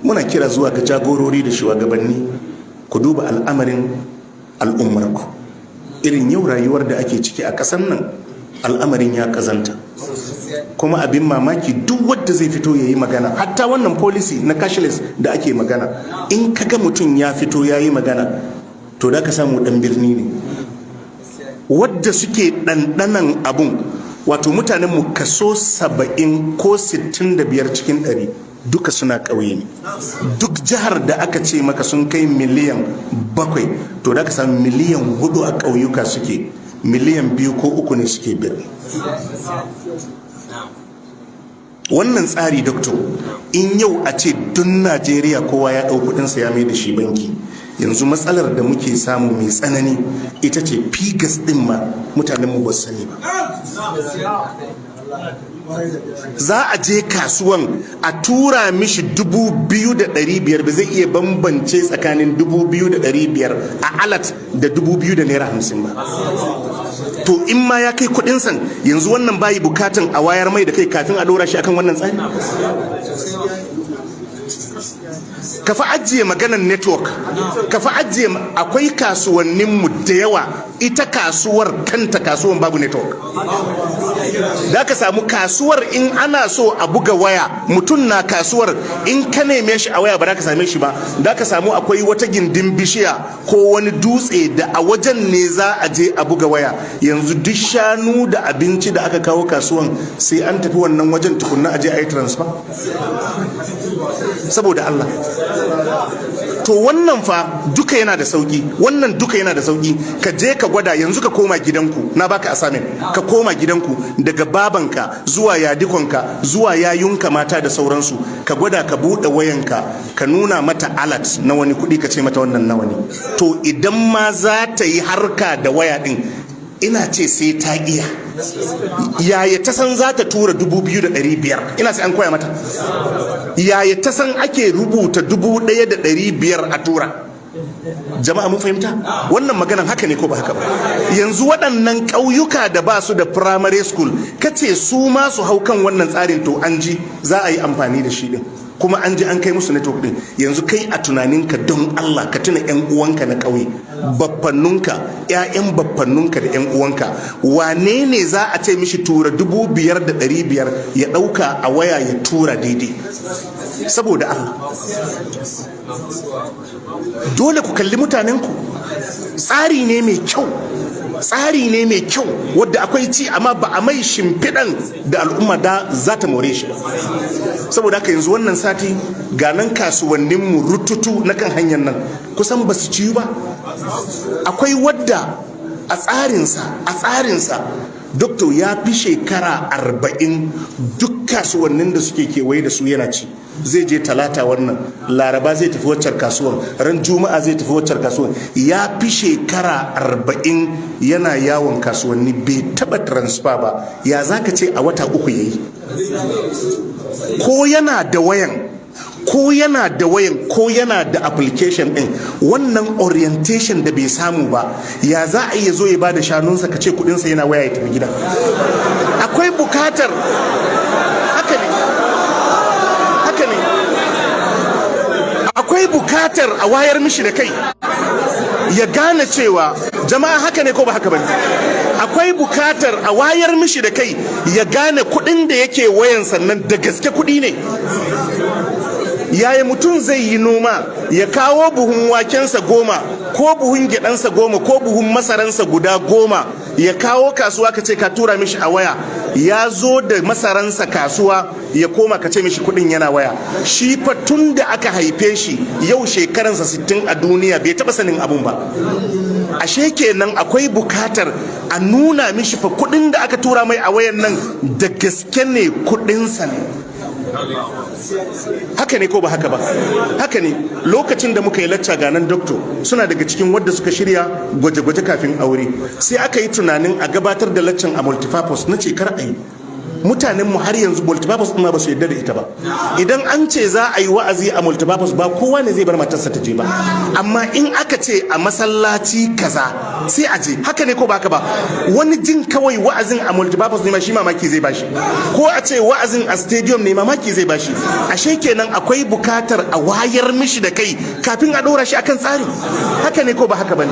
Muna kira zuwa ga jagorori da shugabanni, ku duba al'amarin al'ummarku. Irin yau rayuwar da ake ciki a ƙasar nan, al'amarin ya ƙazanta. Kuma abin mamaki, duk wadda zai fito ya yi magana, hatta wannan policy na cashless da ake magana, in kaga mutum ya fito ya yi magana, to da ka samu ɗan birni ne wadda suke ɗanɗanan abun. Wato mutanenmu kaso 70 ko 65 cikin 100 duka suna ƙauye ne. Duk jihar da aka ce maka sun kai miliyan 7, to da ka samu miliyan 4 a ƙauyuka suke, miliyan 2 ko 3 ne suke birni. Wannan tsari, doctor, in yau a ce dun Najeriya kowa ya ɗau kuɗinsa ya mai da shi banki, yanzu matsalar da muke samu mai tsanani ita ce figures ɗin ma mutanen mu ba su sani ba. Za a je kasuwan a tura mishi 2,500, ba zai iya bambance tsakanin 2,500 a alert da 2,000 da naira 50 ba. To in ma ya kai kudin san yanzu, wannan bayi bukatan a wayar mai da kai kafin a dora shi akan wannan tsari. Ka fa ajiye maganan network, ka fa ajiye. Akwai kasuwanninmu da yawa, ita kasuwar kanta kasuwan babu network. Da ka samu kasuwar, in ana so a buga waya, mutum na kasuwar, in ka neme shi a waya ba za ka same shi ba. Da ka samu akwai wata gindin bishiya ko wani dutse da a wajen ne za a je a buga waya. Yanzu duk shanu da abinci da aka kawo kasuwan, sai an tafi wannan wajen tukunna a je a yi transfer. Saboda Allah, to wannan fa duka yana da sauki, wannan duka yana da sauki. Ka je ka gwada yanzu, ka koma gidanku, na baka assignment, ka koma gidanku, daga babanka zuwa yadikonka zuwa yayunka mata da sauransu, ka gwada ka buɗe wayanka, ka nuna mata alert na wani kuɗi, ka ce mata wannan nawa ne. To idan ma za ta yi harka da waya ɗin, ina ce sai ta iya. Yaya ta san za ta tura 2,500? Ina sai an koya mata. Yaya ta san ake rubuta 1,500 a tura? Jama'a, mun fahimta wannan maganan, haka ne ko ba haka ba? Yanzu waɗannan ƙauyuka da ba su da primary school, kace su ma su hau kan wannan tsarin, to an ji za a yi amfani da shi din, kuma an ji an kai musu network din. Yanzu kai a tunaninka, don Allah, ka tuna yan uwanka na ƙauye, baffannunka, ƴaƴan baffannunka da yan uwanka, wane ne za a ce mishi tura 5,500 ya ɗauka a waya ya tura daidai? Saboda Allah, dole ku kalli mutanenku. Tsari ne mai kyau, tsari ne mai kyau wadda akwai ci, amma ba a mai shimfiɗan da al'umma da za ta more shi ba. Saboda haka yanzu wannan sati ga nan kasuwanninmu rututu na kan hanyar nan kusan ba su ciyu ba. Akwai wadda a tsarinsa, doctor, ya fi shekara 40, duk kasuwannin da suke kewaye da su yana ci. Zai je Talata wannan, Laraba zai tafi waccar kasuwan, ran Juma'a zai tafi waccar kasuwan. Ya fi shekara 40 yana yawon kasuwanni, bai taba transfer ba. Ya za ka ce a wata 3 ya yi? Ko yana da wayan, ko yana da wayan, ko yana da application din, wannan orientation da bai samu ba, ya za a iya zo ya bada shanunsa, ka ce kudinsa yana waya, ya tafi gida? Akwai bukatar, haka ne, haka ne, akwai bukatar a wayar mishi da kai ya gane cewa, jama'a, haka ne ko ba haka bane? Akwai bukatar a wayar mishi da kai ya gane kudin da yake wayan sannan da gaske kudi ne. Yaya mutum zai yi noma ya kawo buhun wakensa 10 ko buhun gyaɗansa 10 ko buhun masaransa guda 10 ya kawo kasuwa, ka ce ka tura mishi a waya? Ya zo da masaransa kasuwa ya koma, ka ce mishi kudin yana waya. Shi fa tun da aka haife shi, yau shekaransa 60 a duniya, bai taba sanin abun ba. Ashe kenan akwai bukatar a nuna mishi fa kudin da aka tura mai a wayan nan da gaske ne kudinsa ne. Haka ne ko ba haka ba? Haka ne. Lokacin da muka yi lacca ga nan, doctor, suna daga cikin wadda suka shirya gwaje-gwaje kafin aure. Sai aka yi tunanin a gabatar da laccan a multipurpose. Na ce kar a yi. Mutanen mu har yanzu multipurpose ɗin ma ba su yarda da ita ba. Idan an ce za a yi wa'azi a multipurpose, ba kowa ne zai bar matarsa ta je ba, amma in aka ce a masallaci kaza, sai a je. Haka ne ko ba haka ba? Wani jin kawai wa'azin a multipurpose ne ma, shi mamaki zai bashi, ko a ce wa'azin a stadium ne, mamaki zai bashi. Ashe kenan akwai bukatar a wayar mishi da kai kafin a ɗora shi akan tsari. Haka ne ko ba haka bane?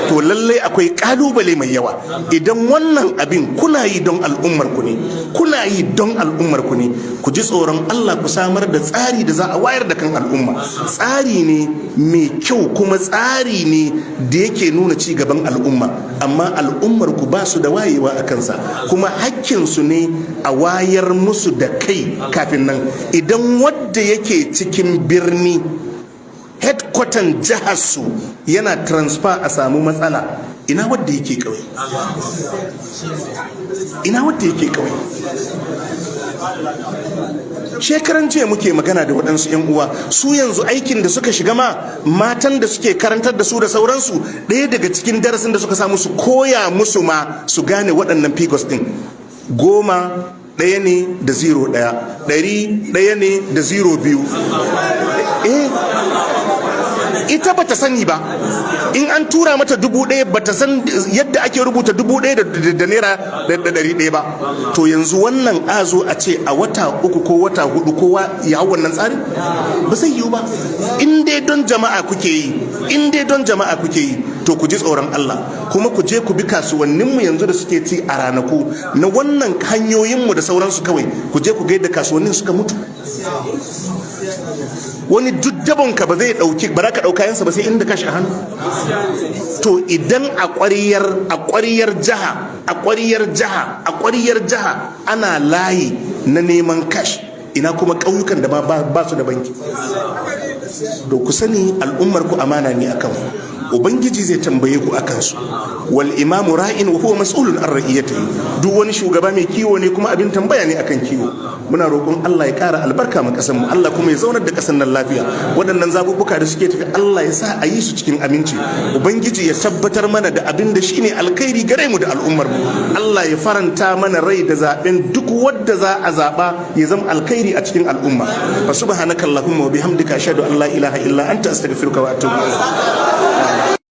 To lallai akwai kalubale mai yawa. Idan wannan abin kuna yi don al'ummar ku ne, kuna yi don al'ummar ku ne, ku ji tsoron Allah, ku samar da tsari da za a wayar da kan al'umma. Tsari ne mai kyau, kuma tsari ne da yake nuna ci gaban al'umma, amma al'ummar ku ba su da wayewa a kansa, kuma hakkin su ne a wayar musu da kai kafin nan. Idan wadda yake cikin birni, headquarter jihar su, yana transfer a samu matsala, ina wadda yake kauye? Ina wadda yake kauye? Shekaran jiya muke magana da waɗansu 'yan uwa. Su yanzu aikin da suka shiga ma, matan da suke karantar da su da sauransu, ɗaya daga cikin darasin da suka samu, su koya musu ma su gane waɗannan figures ɗin: 10 ɗaya ne da zero ɗaya, 100 ɗaya ne da zero biyu. Eh, ita bata sani ba. In an tura mata 1000, bata san yadda ake rubuta 1000 da naira da 100 ba. To yanzu wannan a zo a ce a wata 3 ko wata 4 kowa ya hau wannan tsari, ba zai yiwu ba. In dai don jama'a kuke yi, in dai don jama'a kuke yi, to ku ji tsoron Allah, kuma ku je ku bi kasuwanninmu yanzu da suke ci a ranaku na wannan hanyoyinmu da sauransu. Kawai ku je ku ga yadda kasuwannin suka mutu. Wani duk dabonka ba zai dauki, ba za ka dauka yansa ba sai inda kashi a hannu. To idan a ƙwariyar jiha, a ƙwariyar jiha, a ƙwariyar jiha ana layi na neman cash, ina kuma ƙauyukan da ba su da banki? To ku sani, al'ummar ku amana ne akan ku. Ubangiji zai tambaye ku akan su. والإمام راع وهو مسؤول عن رعيته. Duk wani shugaba mai kiwo ne, kuma abin tambaya ne akan kiwo. Muna roƙon Allah ya ƙara albarka ma ƙasar mu, Allah kuma ya zaunar da ƙasar nan lafiya. Waɗannan zaɓuɓɓuka da suke tafi, Allah ya sa a yi su cikin aminci. Ubangiji ya tabbatar mana da abin da shine alkhairi gare mu da al'ummar mu. Allah ya faranta mana rai da zaɓen duk wadda za a zaɓa, ya zama alkhairi a cikin al'umma. فسبحانك اللهم وبحمدك، أشهد أن لا إله إلا أنت، أستغفرك وأتوب إليك.